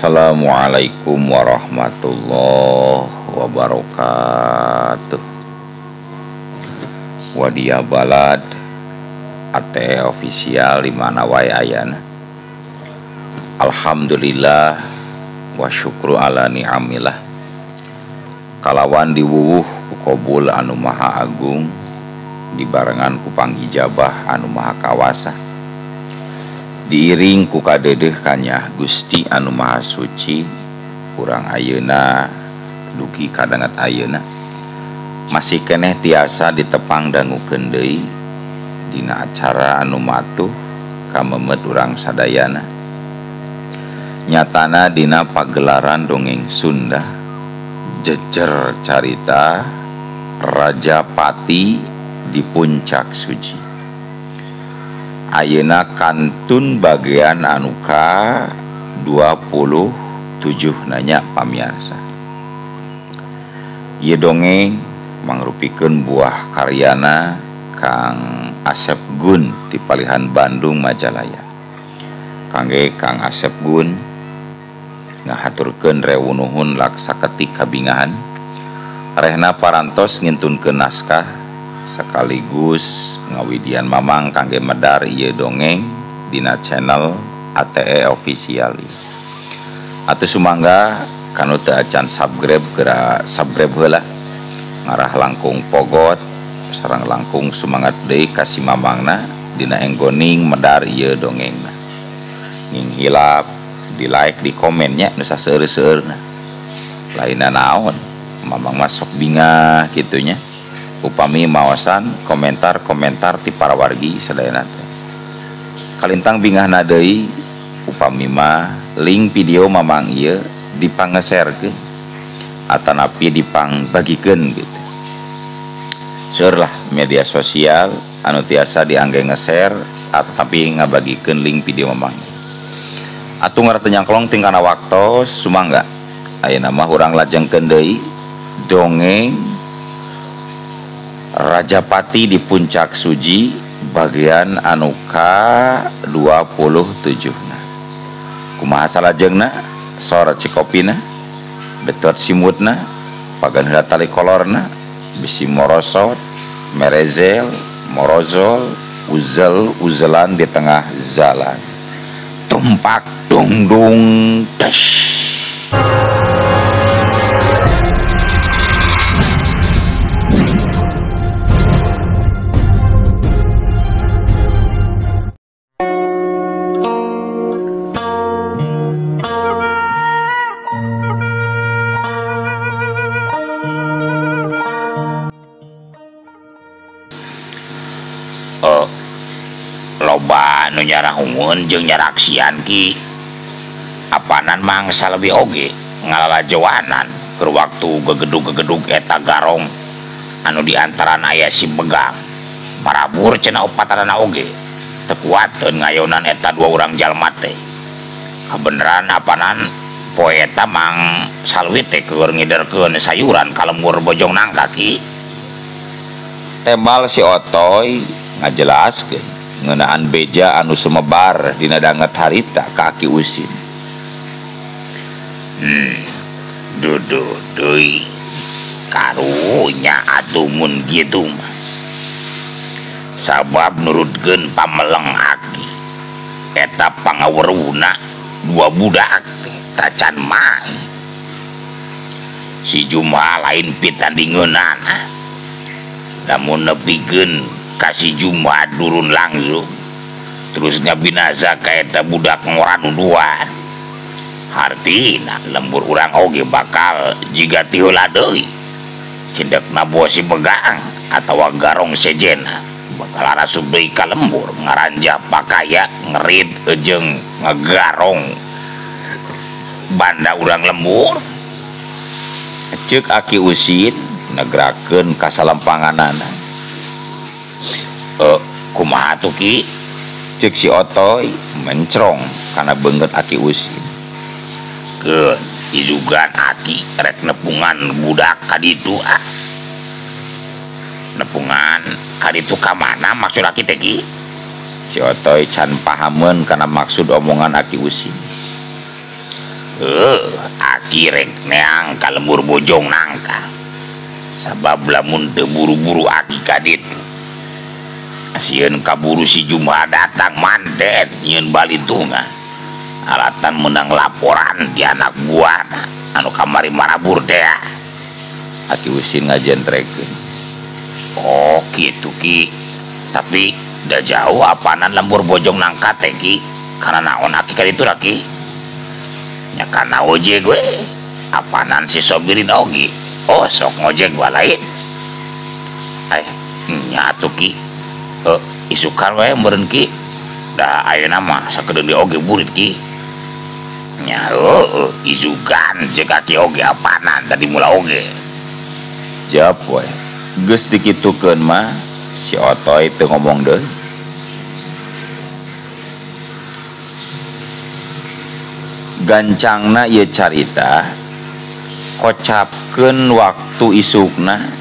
Assalamualaikum warahmatullahi wabarakatuh. Wadia Balad ATE official di mana wae ayana. Alhamdulillah wa syukru ala ni'amillah. Kalawan diwuwuh ku qabul anu maha agung dibarengan ku pangijabah anu maha kawasa. Diiring ku kadedeh kanyah Gusti anu maha suci kurang ayeuna dugi kadangat ayeuna masih keneh tiasa ditepang dangukeun deui dina acara anu matuh kamemet urang sadayana. Nyatana dina pagelaran dongeng Sunda jejer carita Raja Pati di Puncak Suci. Ayeuna kantun bagian anu ka 27 nanya pamiarsa. Ieu dongeng mangrupikeun buah karyana Kang Asep Gun di Palihan Bandung Majalaya. Kangge Kang Asep Gun ngahaturkeun rewu nuhun laksaketik kabingahan rehna parantos ngintunkeun naskah sekaligus ngawidian mamang kangge medar ieu dongeng dina channel ATE official. Atuh sumangga kanu teu acan subscribe geura subscribe heula ngarah langkung pogot sareng langkung sumangat deui ka si mamangna dina enggoning medar ieu dongengna. Ning hilap di like di komennya nu saseur-seurna. Lainna naon mamang masuk bingah kitunya. Upami maosan komentar-komentar ti para wargi sadayana teh. Kalintang bingahna deui upami mah link video mamang ieu dipangeserkeun atanapi dipangbagikeun gitu. Seueur lah media sosial anu tiasa diangge nge-share atanapi ngabagikeun link video mamang. Atuh ngarah teu nyangklong tingkana waktos sumangga. Ayeuna mah urang lajengkeun deui dongeng Raja Pati di Puncak Suci bagian anu ka 27 na. Kumaha salajengna sora cikopina betot simutna pagan heula tali kolorna bisi morosot merezel morozol uzel uzelan di tengah jalan tumpak dungdung tes. Loba nu nyarahungeun jeung nyaraksian ki apanan mangsa lebih oge ngalalajoanan keur waktu gegedug-gegedug eta garong anu diantaran aya si Begang marabur cenah opatanana oge teu kuateun ngayonan eta dua urang jalma teh. Kabeneran apanan poe eta Mang Salwi teh keur ngiderkeun sayuran ka lembur Bojong Nangka ki. Tembal si Otoy ngajelaskeun ngeunaan beja anu sumebar dina danget harita ka Aki Usin. Duduh deui karunya atuh mun kitu mah. Sabab nurutkeun pameleng aki eta pangaweruhna dua budak tacan mah. Si Juma lain pitandingeunana. Lamun nepikeun kasih Juma turun langsung terus ngabinaza ka eta budak ngora duduan. Hartina lembur urang oge bakal jiga ti heula deui cindekna boa si Begang atawa garong sejena bakal arasup deui ka lembur ngaranjah pakaya ngerit jeung ngegarong banda urang lembur. Ceuk Aki Usin negrakeun ka salempanganana. Kumaha tuh ki? Ceuk si Otoy mencrong kana beungeut Aki Usin. Keun izugan aki rek nepungan budak ka ditu ah. Nepungan ka ditu ka mana maksud aki teh ki? Si Otoy can pahameun kana maksud omongan Aki Usin. Aki rek neang ka lembur Bojong Nangka. Sabab lamun teu buru-buru aki ka ditu. Sieun kaburu si Jumha datang mandet nyieun balitungan. Alatan menang laporan di anak buahna anu kamari marabur teh. Aki Usin ngajentrekeun. Oh kitu Ki. Tapi da jauh apanan lembur Bojong Nangka teh Ki. Karena naon aki ka ditu Ki? Nya kana ojek we. Apanan si sobirin oge. Oh sok ngojek lain. Nya atuh Ki. Isukan we meureun Ki. Da ayeuna mah sakedeung oge burit Ki. Nya heueuh isukan jeung aki oge apanan tadi mula oge. Jawab we. Geus dikitukeun mah si Otoy teu ngomong deui. Gancangna ieu carita kocapkeun waktu isukna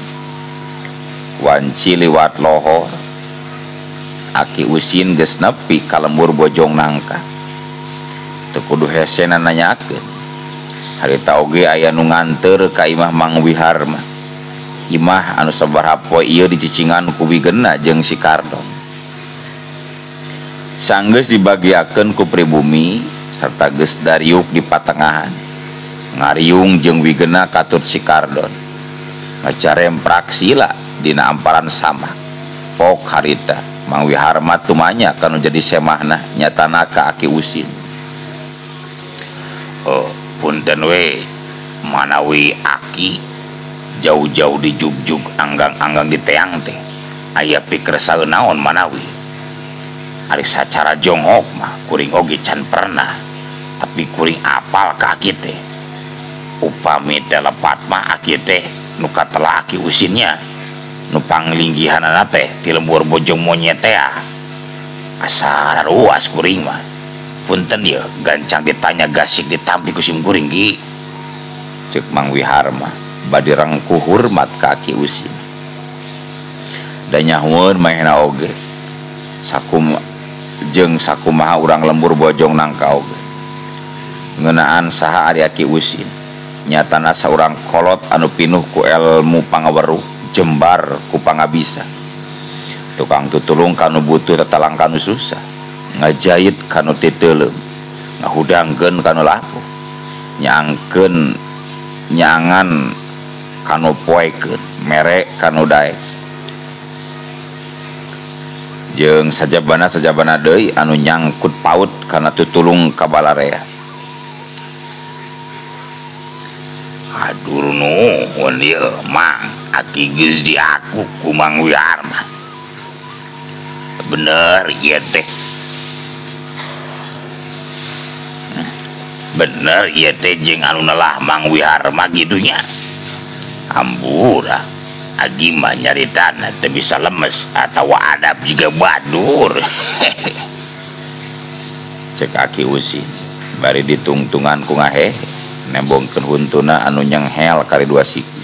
wanci liwat lohor. Aki Usin geus nepi ka lembur Bojong Nangka. Teu kudu hesena nanyakeun. Harita oge aya nu nganteur ka imah Mang Wiharma. Imah anu sabaraha poe ieu dicicingan ku Wigena jeung si Kardon. Sanggeus dibagiakeun ku pribumi sarta geus dariuk di patengahan. Ngariung jeung Wigena katut si Kardon. Ngacaremprak sila dina amparan samak. Pok harita Mang Wiharma tumanya kanu jadi semahna nyatana ka Aki Usin. Oh, punten we manawi aki jauh-jauh dijugjug anggang-anggang di teang teh aya pikersal naon manawi. Ari sacara jonghok mah kuring oge can pernah, tapi kuring apal ka aki teh. Upami teh lepat mah aki teh nu katelah Aki Usinnya nu panglinggihanana teh ti lembur Bojong Monyet teh. Asa ruas kuring mah. Punten ieu gancang ditanya gasik ditampi ku sim kuring Ki. Ceuk Mang Wiharma bade rengkuh hormat ka Aki Usin. Da nyahueun manehna oge sakum jeung sakumaha urang lembur Bojong Nangka oge. Ngeunaan saha ari Aki Usin? Nyatana saurang kolot anu pinuh ku elmu pangaweruh, jembar ku pangabisa. Tukang tutulung kanu butuh tatalang kanu susah, ngajait kanu titeuleum, ngahudangkeun kanu lapuh, nyaangkeun nyangan kanu poekeun, mere kanu daek. Jeung sajabana-sajabana deui anu nyangkut paut kana tutulung ka balarea. Aduh nuhun ieu Mang, aki geus diaku ku Mang Wiharma. Bener ieu teh. Bener ieu teh jeung anu nelah Mang Wiharma gitunya. Hampura agi mah nyaritana teu bisa lemes atawa adab jiga badur. Cek Aki Usin bari ditungtungan ku ngahehe nembongkeun huntuna anu nyenghel kari dua siku.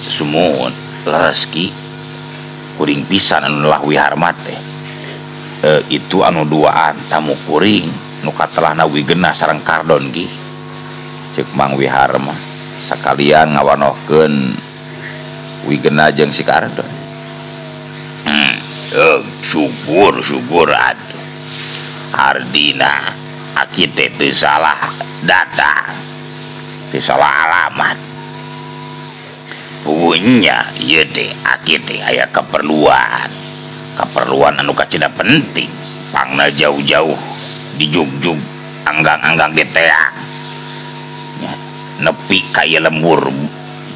Sumuhun leres Ki, kuring pisan anu nelah Wiharma teh. Itu anu duaan tamu kuring nu katelahna Wigena sareng Kardon Ki. Ceuk Mang Wiharma sakalian ngawanohkeun Wigena jeung si Kardon. Syukur atuh. Ardina aki teh teu salah datang, teu salah alamat. Puguhnya ieu teh aki teh aya keperluan, keperluan anu kacida penting, pangna jauh-jauh dijugjug anggang-anggang di teang. Nepi ka ieu lembur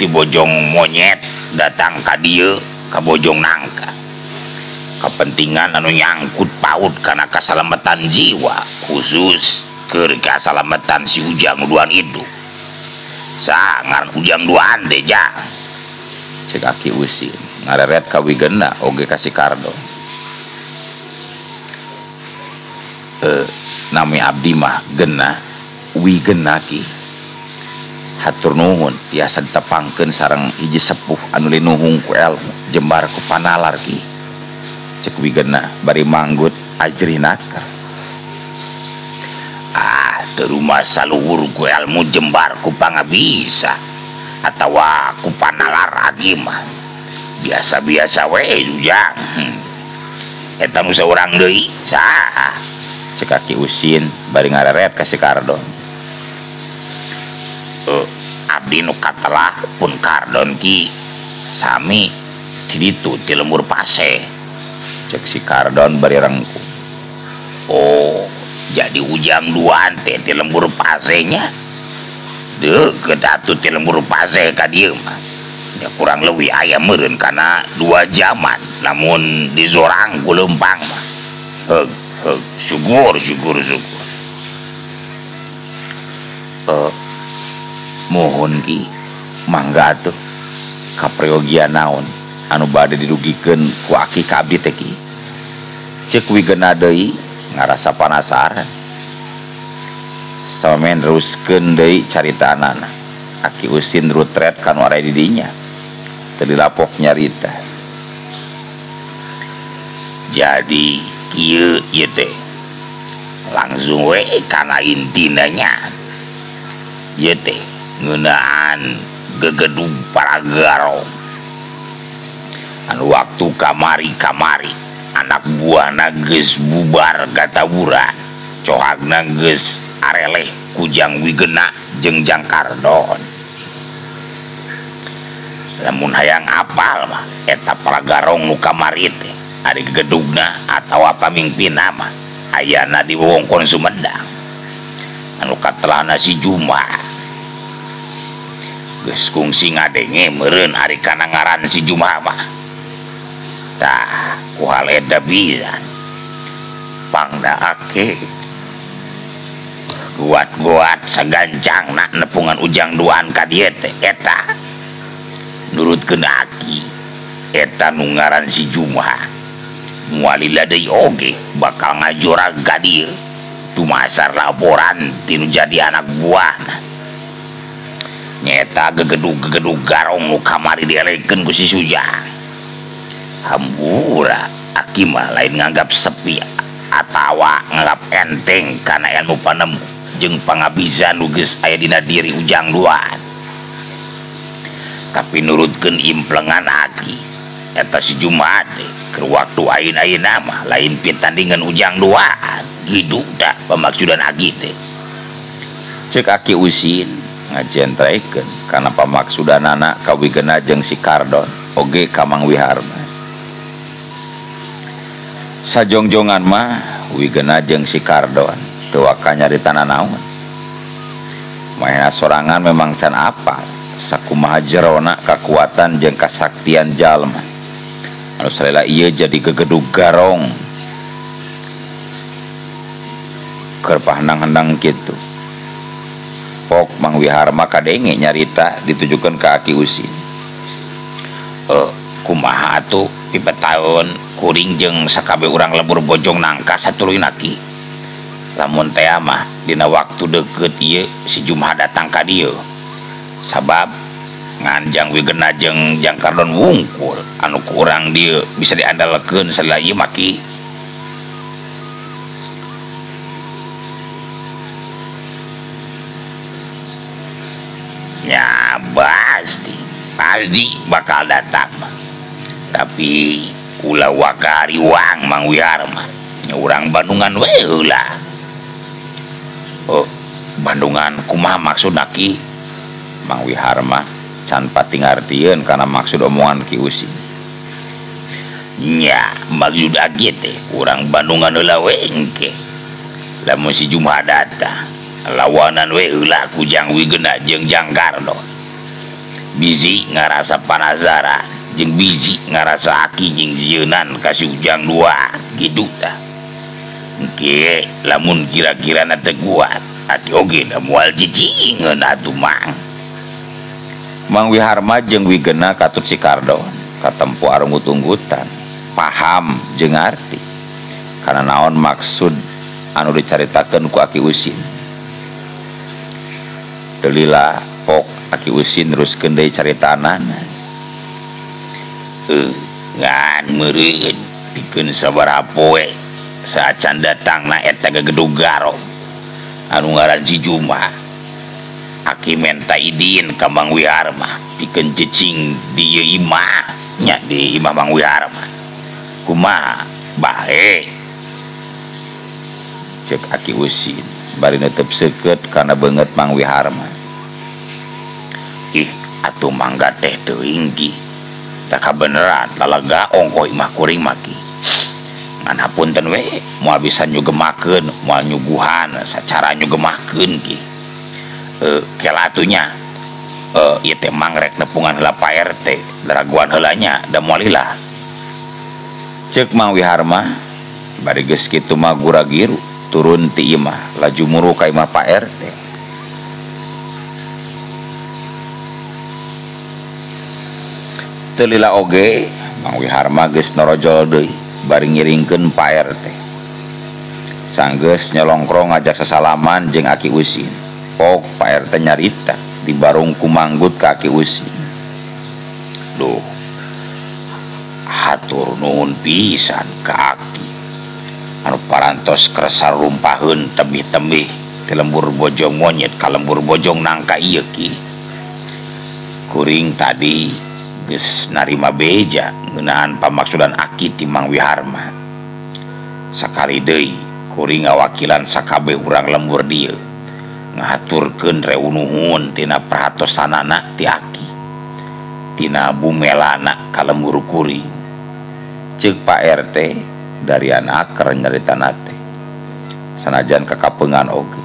ti Bojong Monyet datang ka dieu ka Bojong Nangka. Kepentingan anu nyangkut paut kana kasalamatan jiwa, khusus keur kasalamatan si Ujang duaan itu. Sangar Ujang duaan teh jang. Cek Aki Usin ngareret ka Wigena oge ka si Kardon. Nami abdi mah Gena Wigena Ki. Hatur nuhun tiasa ditepangkeun sareng hiji sepuh anu linuhung ku elmu jembar ku panalar Ki. Cek Wigena bari manggut ajri nakar. Teu rumasa luhur ku ilmu jembar ku pangabisa atawa ku panalar aki mah. Biasa-biasa we Ujang. Eta nu saurang deui saha? Cek Aki Usin bari ngareret ka si Kardon. Abdi nu katelah pun Kardon ki sami di ditu ti lembur Paseh. Cek si Kardon bari rengkuh. Oh, jadi Ujang duaan teh ti lembur Pasehnya. Deukeut atuh ti lembur Paseh ka dieu mah. Ya kurang leuwih aya meureun kana 2 jaman lamun dizorang ku leumpang mah. Heug, heug, syukur syukur syukur. Mohon ki mangga atuh kapreogian naon anu bade didugikeun ku aki ka abdi teh ki. Ceuk Wigena deui ngarasa panasaran. Samen neruskeun deui caritaanana. Aki Usin rutret ka nu araya di dinya. Teu dilapok nyarita. Jadi kieu ieu teh langsung we kana intina nya. Ieu teh ngeunaan gegedug para garong. Anu waktu kamari-kamari anak buahna geus bubar gataburan, cohagna geus areleh ku Jang Wigena jeung Jang Kardon. Lamun hayang apal mah eta para garong nu kamari teh ari gegedugna atawa pamingpinna mah ayana di wewengkon Sumedang. Anu katelahna si Juma. Geus kungsi ngadenge meureun ari kana ngaran si Juma mah. Tah, ku hal eta pisan. Pangdaake kuat-kuat sagancangna nepungan Ujang duaan ka dieu teh eta. Nurutkeun aki eta nu ngaran si Juma. Moal lila deui oge bakal ngajorag ka dieu. Dumasar laporan tinu jadi anak buahna. Nyeta gegedug-gegedug garong nu kamari dielekeun ku si Sujang. Hampura aki mah lain nganggap sepi atawa nganggap enteng kana ilmu panemu jeung pangabizan nu geus aya dina diri Ujang duaan. Tapi nurutkeun implengan aki eta si Juma teh keur waktu ayeuna-ayeuna mah lain pitandingan Ujang duaan. Kitu tah pamaksudan aki teh. Ceuk Aki Usin ngajentrekeun kana pamaksudanana ka Wigena jeung si Kardon oge ka Mang Wiharma. Sajongjongan mah Wigena jeung si Kardon teu waka nyarita nanaon. Maena sorangan memang can apal sakumaha jerona kakuatan jeung kasaktian jalma. Anu salila ieu jadi gegedug garong. Keur pahendang-hendang kitu. Pok Mang Wiharma kadenge nyarita ditujukeun ka Aki Usin. Kumaha atuh pipetaun kuring jeung sakabeh urang lembur Bojong Nangka satuluy aki. Lamun teh mah dina waktu deukeut ieu si Jumha datang ka dieu. Sabab ngan Jang Wigena jeung Jang Kardon wungkul anu ku urang dieu bisa diandalkeun salila ieu mah ki. Ya pasti bakal datang mah. Tapi ulah waka hariwang Mang Wiharma. Nya urang Bandungan we heula. Oh, Bandungan kumaha maksudna ki? Mang Wiharma can pati ngartieun kana maksud omongan Ki Usin. Nya maksud aki teh urang Bandungan heula we engke. Lamun si Juma datang lawanan we heula ku Jang Wigena jeung Jang Kardon. Bisi ngarasa panasaran jeung bisi ngarasa aki jeung sieunan ka si Ujang dua kitu tah. Engke lamun kira-kirana teu kuat aki oge da moal cicingeun atuh Mang. Mang Wiharma jeung Wigena katut si Kardon katempo arunggut-unggutan paham jeung ngarti kana naon maksud anu dicaritakeun ku Aki Usin. Teu lila pok Aki Usin neruskeun deui caritaanana. Ngan meureun pikeun sabaraha poe saacan datangna eta gegedug garong. Anu ngaran si Jumha. Aki menta idin ka Mang Wiharma pikeun cicing di ieu imah nya di imah Mang Wiharma. Kumaha bae cek Aki Usin bari netep seukeut kana beungeut Mang Wiharma. Ih atuh mangga teh teuing ki da kabeneran lalaga ongkoh imah kuring mah ki. Ngan hapunten we moal bisa nyugemakeun moal nyuguhan sacara nyugemakeun ki. Kela atunya ieu teh mangrek nepungan heula Pak RT daraguan heula nya da moal lila. Cek Mang Wiharma bari geus kitu mah gura-giru turun ti imah laju muru ka imah Pak RT. Teu lila oge Mang Wiharma geus norojol deui bari ngiringkeun Pak RT. Sanggeus nyelongkrong ngajak sasalaman jeung Aki Usin. Pok Pak RT nyarita di barung kumanggut ka Aki Usin. Duh, hatur nuhun pisan ka Aki. Anu parantos kersa rumpaheun tebih-tebih ti lembur bojong monyet ka lembur bojong nangka ieu ki. Kuring tadi geus narima beja ngeunaan pamaksudan Aki ti Mang Wiharma. Sakali deui kuring ngawakilan sakabeh urang lembur dieu ngahaturkeun reunuhun tina perhatosanana ti Aki tina bumelana ka lembur kuring. Ceuk Pak RT dari anak keur nyaritana teh sanajan kakapeungan oge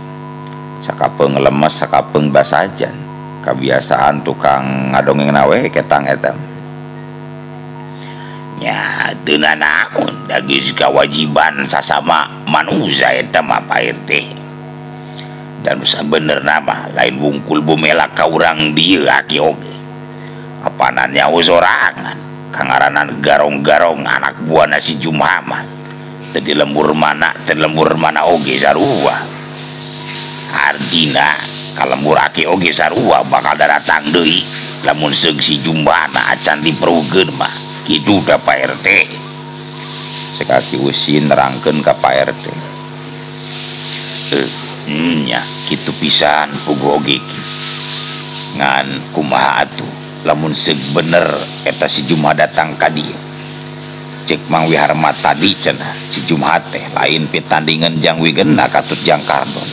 sakapeung lemes sakapeung basajan kabiasaan tukang ngadongeng we ketang eta nya teu nanaon da geus kawajiban sasama manusia eta mah Pak RT. Dan sabenerna mah lain wungkul bumela ka urang dieu Aki oge apanan nyaho sorangan kangaranan garong-garong anak buahna si Jumha mah teu di lembur mana teu lembur mana oge sarua. Artina ka lembur Aki oge sarua bakal daratang deui lamun seug si Jumha na acan diperugeun mah kitu da Pak RT. Cek Aki Usin nerangkeun ka Pak RT. Nya kitu pisan puguh oge ki. Ngan kumaha atuh lamun seug bener eta si Jumha datang ka dieu. Cek Mang Wiharma tadi cenah si Jumha teh lain pitandingan jang wigena katut jang kardon.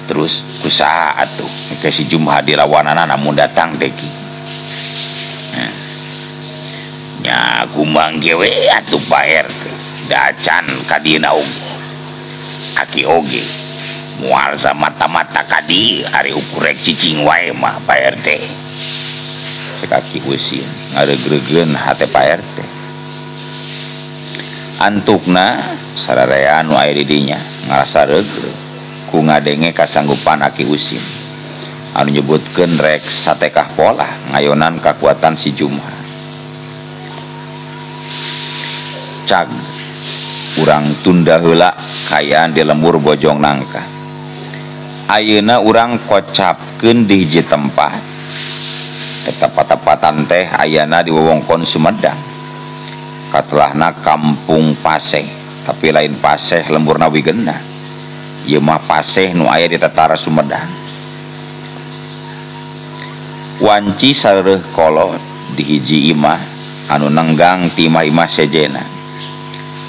Terus kusaha atuh ke si Jumha dilawanana namun datang teh ki. Nya kumang ge we atuh Pak RT da acan ka dieuna oge. Aki oge moal samata-mata ka dieu ari ukur rek cicing wae mah Pak RT. Cek Aki Usin ngareugreugkeun hate Pak RT. Antukna sararea nu aya di dinya ngarasa reugreug ku ngadenge kasanggupan Aki Usin anu nyebutkeun rek satekah polah ngayonan kakuatan si Jumha. Cag urang tunda heula kaayaan di lembur Bojong Nangka. Ayeuna urang kocapkeun di hiji tempat. Eta patapatan teh ayana di wewengkon Sumedang. Katelahna kampung Paseh, tapi lain Paseh lemburna wigena. Ieu mah Paseh nu aya di tatara Sumedang. Wanci sareuh kolot di hiji imah anu nenggang ti imah-imah sejena.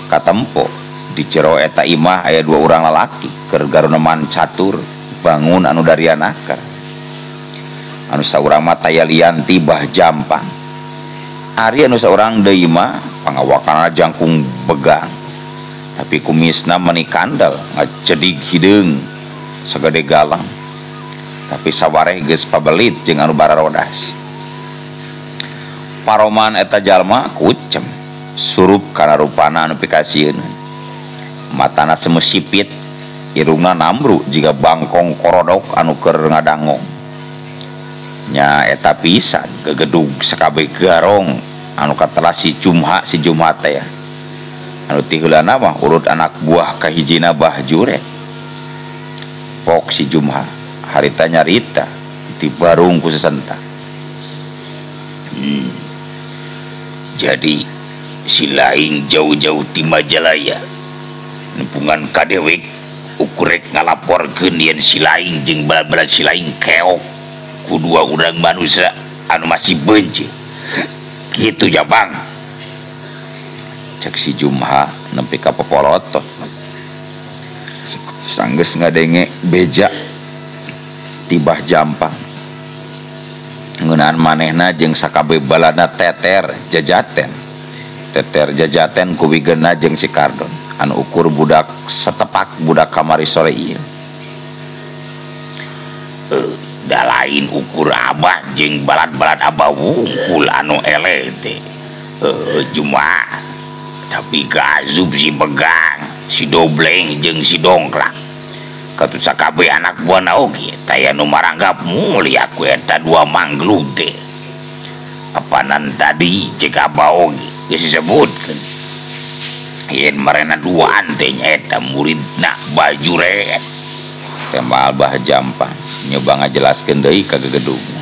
Katempo di jero eta imah aya dua urang lalaki keur garuneman catur bangun anu darianaker. Anu saurang mah taya lian ti bah jampang. Ari anu saurang deui mah pangawakanna jangkung begang. Tapi kumisna meuni kandel ngacedig hideung sagede galang. Tapi sawareh geus pabelit jeung anu bararodas. Paroman eta jalma kucem surup kana rupana anu pikasieun. Matana semesipit, irungna namru jiga bangkong korodok anu keur ngadangong. Nya eta pisan gegedug sakabeh garong anu katelah si Jumha teh ya. Anu ti heulana mah urut anak buah kahijina Bah Juret. Pok si Jumha harita nyarita di barung ku sesenta. Jadi si laing jauh-jauh ti Majalaya nepungan ka dewek Ukur rek ngalaporkeun yen si laing jeung balad-balad si laing keok ku dua urang manusia anu masih benci. Kitu Jabang. Cek si Jumha nepi ka popolotot. Sanggeus ngadenge beja tibah Jampang. Ngeunaan manehna jeung sakabeh baladna teter jajaten. Teter jajaten ku wigena jeung si Kardon anu ukur budak setepak budak kamari sore ieu. Da lain ukur abah jeung balad-balad abah wungkul anu eleh teh. Jumaah tapi gazub si Begang, si Dobleng jeung si Dongkrak. Katut sakabeh anak buahna oge taya nu maranggap mulia ku eta dua mangglug teh. Apanan tadi cek abah oge geus disebutkeun. Yen marena duaan teh nyaeta muridna Bajuret. Tembal Bah Jampang nyoba ngajelaskeun deui ka gegedugna.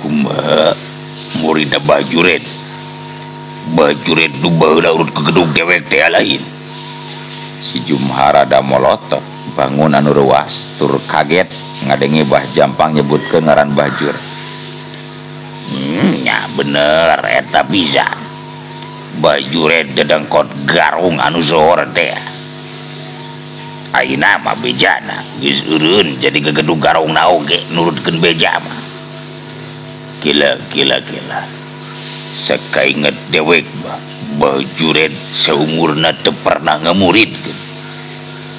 Kumaha muridna Bajuret? Bajuret nu baheula urut ke gedung dewek teh lain. Si Jumha rada molotot bangun anu reuas tur kaget ngadenge Bah Jampang nyebutkeun ngaran Bajuret. Nya bener eta pisan. Bajuret dedengkot garung anu sohor teh. Ayeuna mah bejana geus eureun jadi gegedug garungna oge nurutkeun beja mah. Kila kila kila. Sakainget dewek mah Bajuret saumurna teu pernah ngamuridkeun.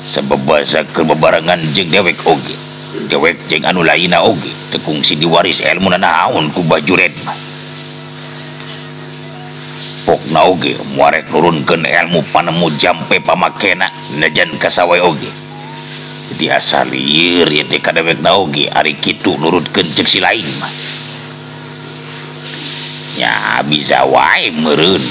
Sabab basa keur bebarengan jeung dewek oge. Dewek jeung anu lainna oge teu kungsi diwaris elmuna naon ku Bajuret mah. Pokna oge muarek nurunkeun ilmu panemu jampe pamakena najan kasawae oge. Jadi asa lieur ieu teh ka dewekna oge ari kitu nurutkeun ceuk si lain mah. Nya bisa wae meureun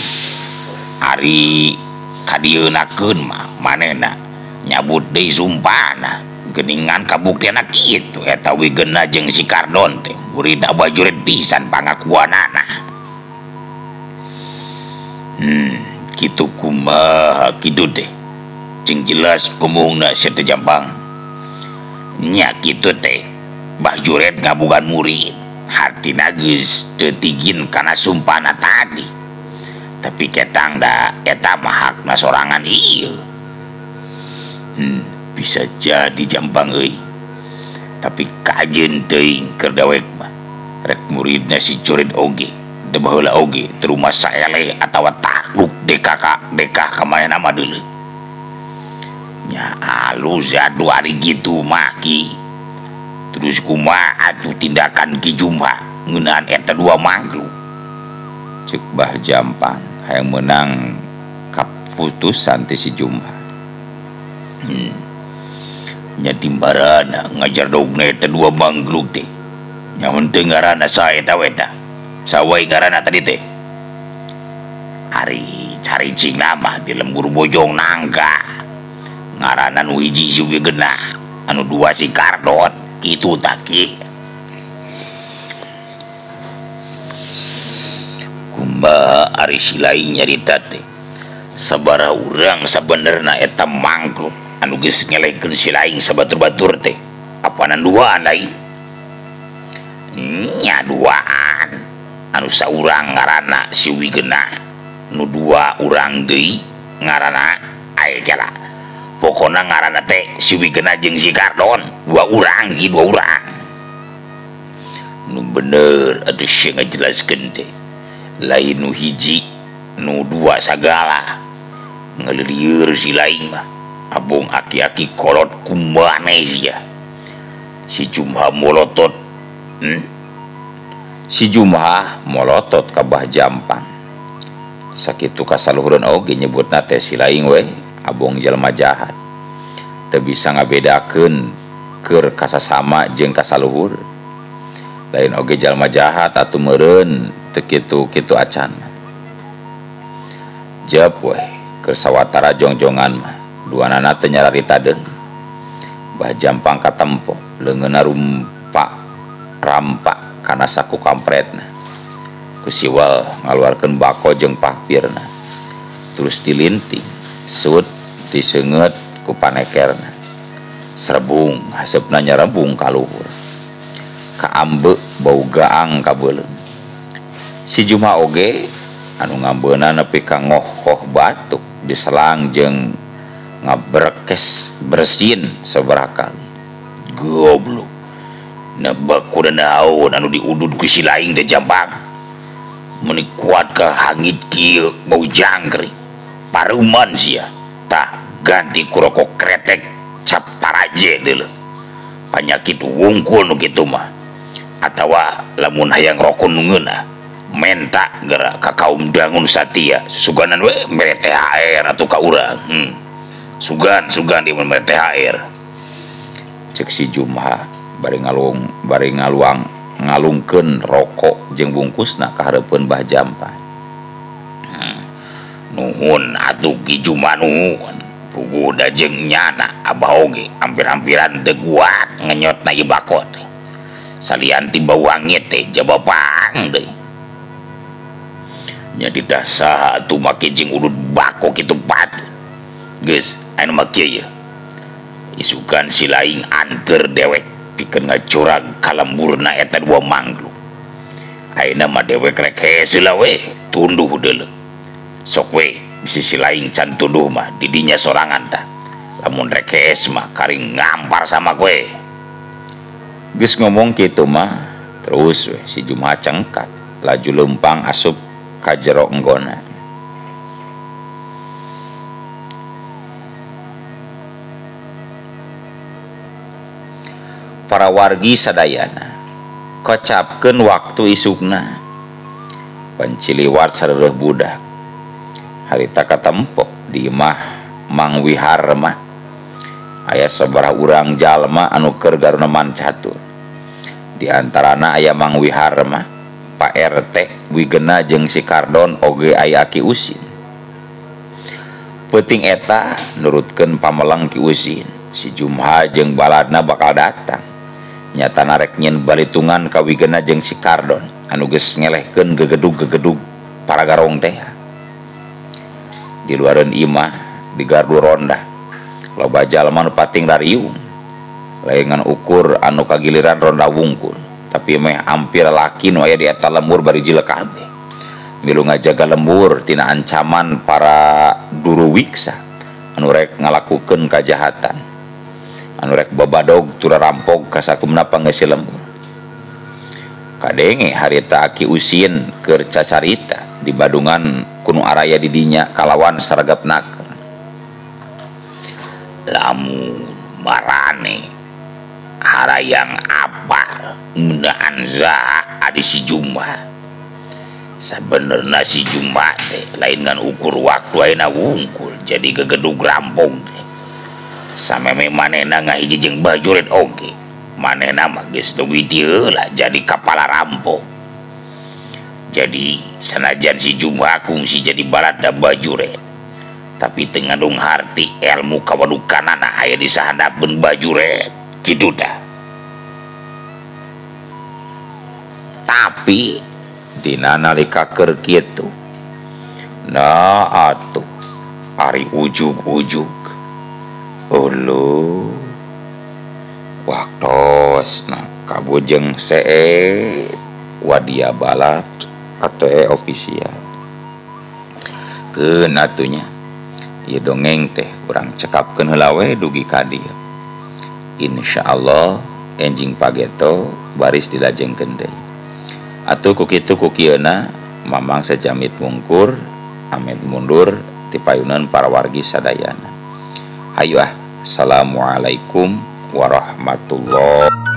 ari kadieunakeun mah manehna nyabut deui sumpahna geuningan kabuktianna kitu eta wigena jeung si Kardon teh muridna Bajuret pisan pangakuanana. Kitu kumaha kitu teh cing jelas ngomongna sia teh Jampang. Nya kitu teh Bajuret ngabogaan murid hartina geus teu tigin kana sumpahna tadi. Tapi ketang da eta mah hakna sorangan ieu. Bisa jadi Jampang euy. Tapi kajeun teuing keur dawek mah rek muridna si Juret oge teu baheula oge teu rumasa eleh atawa takluk DKK DK ka manehna mah deuleu. Nya alus atuh ari kitu mah ki. Terus kumaha atuh tindakan Ki Jumha ngeunaan eta dua makhluk? Ceuk Bah Jampang hayang meunang kaputusan ti si Jumha. Nya timbarana ngajar dogna eta dua makhluk teh. Nya mun teu ngaranna saha eta we tah? Sawai ngaranna tadi teh. Ari caricing mah di lembur Bojong Nangka. Ngaranna nu hiji si Wigena, anu dua si Kardon. Kitu tah ki. Kumaha ari si lain nyarita teh? Sabaraha urang sabenerna eta mangkluk anu geus ngelehkeun si lain sabatur-batur teh. Apanan duaan lain? Nya duaan. Anu saurang ngaranna si Wigena, nu dua urang deui ngaranna aya kela. Pokona ngaranna teh si Wigena jeung si Kardon, dua urang ki dua urang. Nu bener atuh sia ngajelaskeun teh. Lain nu hiji, nu dua sagala. Ngalilieur si lain mah. Abong aki-aki kolot kumbane sia. Si Jumha molotot. Si Jumha molotot ka Bah Jampang. Sakitu kasaluhureun oge nyebutna teh si lain we abong jelema jahat. Teu bisa ngabedakeun keur kasasama jeung kasaluhur. Lain oge jalma jahat atuh meureun teu kitu-kitu acan. Jep we keur sawatara jongjongan mah duanana teu nyararita deui. Bah Jampang katempo leungeunna rumpak rampak kana saku kampretna. Ku siwal ngaluarkeun bako jeung papirna. Terus dilinting, sut diseungeut ku panekerna. Serebung haseupna nyarebung ka luhur. Kaambe bau gaang ka beuleum. Si Jumha oge anu ngambeuna nepi ka ngohoh batuk diselang jeung ngabrekes bersin sabaraha kali. Goblok. Nebak kuda naon anu diudud ku si laing teh jambang. Meuni kuat ka hangit kieu bau jangkrik. Paruman sia. Tah ganti ku rokok kretek cap paraje deuleu. Panyakit wungkul nu kitu mah. Atawa lamun hayang rokok nu ngeunah menta geura ka kaum dangun satia suganan we mere THR atuh ka urang. Sugan di mere THR. Cek si Jumha bari ngaluang ngalungkeun rokok jeung bungkusna ka hareupeun Bah Jampan. Nuhun atuh Ki Jumha nuhun. Puguh da jeung nyana abah oge hampir-hampiran teu kuat ngenyotna ieu bako teh. Salian ti bau wangit teh jabapang deui. Nya didasa atuh make jeung udud bako kitu patut. Geus anu mah kieu ye. Isukan si laing anteur dewek pikeun ngacurag ka lemburna eta dua manggluk. Ayeuna mah dewek rek hese lah we tunduh deuleu. Sok we bisi si laing can tunduh mah didinya sorangan tah. Lamun rek hees mah karing ngampar sama kowe. Geus ngomong kitu mah terus we si Jumha cengkat laju leumpang asup ka jero enggona. Para wargi sadayana kocapkeun waktu isukna panciliwat sareureun budak harita katempok di imah Mang Wiharma aya sabaraha urang jalma anu keur garuneman catur. Di antarana aya Mang Wiharma, Pak RT, Wigena jeung si Kardon oge aya Ki Usin. Peuting eta nurutkeun pamelang Ki Usin, si Jumha jeung baladna bakal datang. Nyata narek nyen balitungan ka Wigena jeung si Kardon anu geus ngelehkeun gegedug-gegedug para garong teh. Di luareun imah di gardu ronda loba jalma nu pating rariung laingan ukur anu kagiliran ronda wungkul, tapi meh ampir laki nu aya di eta lembur bari jilek kabeh milu ngajaga lembur tina ancaman para duru wiksa anu rek ngalakukeun kajahatan anu rek babadog tura rampog kasakumna pangeusi lembur. Kadenge harita Aki Usin keur cacarita di badungan kunu araya didinya kalawan saragap naker. Lamun marane harayang apal ngeunaan saha adi si Jumha. Sabenerna si Jumha teh lain ngan ukur waktu ayeuna wungkul jadi gegedug rampong teh. Sameme manehna ngahiji jeung bajurit oge. Manehna mah geus dugi dieu lah jadi kapala rampok. Jadi sanajan si Jumha kungsi jadi barada bajuret, tapi teu ngandung harti ilmu kawadukanana aya di sahandapeun bajuret kitu tah. Tapi dina nalika keur kitu, nah atuh ari ujug-ujug uluh waktosna kabujeng see wadia balat atau ofisial keun atunya ieu dongeng teh urang cekapkeun heula we dugi ka dieu. Insyaallah enjing pageto baris dilajengkeun deui. Atuh ku kitu ku kieuna Mamang sajamit mungkur amit mundur ti payunan para wargi sadayana. Hayu ah, assalamualaikum warahmatullahi.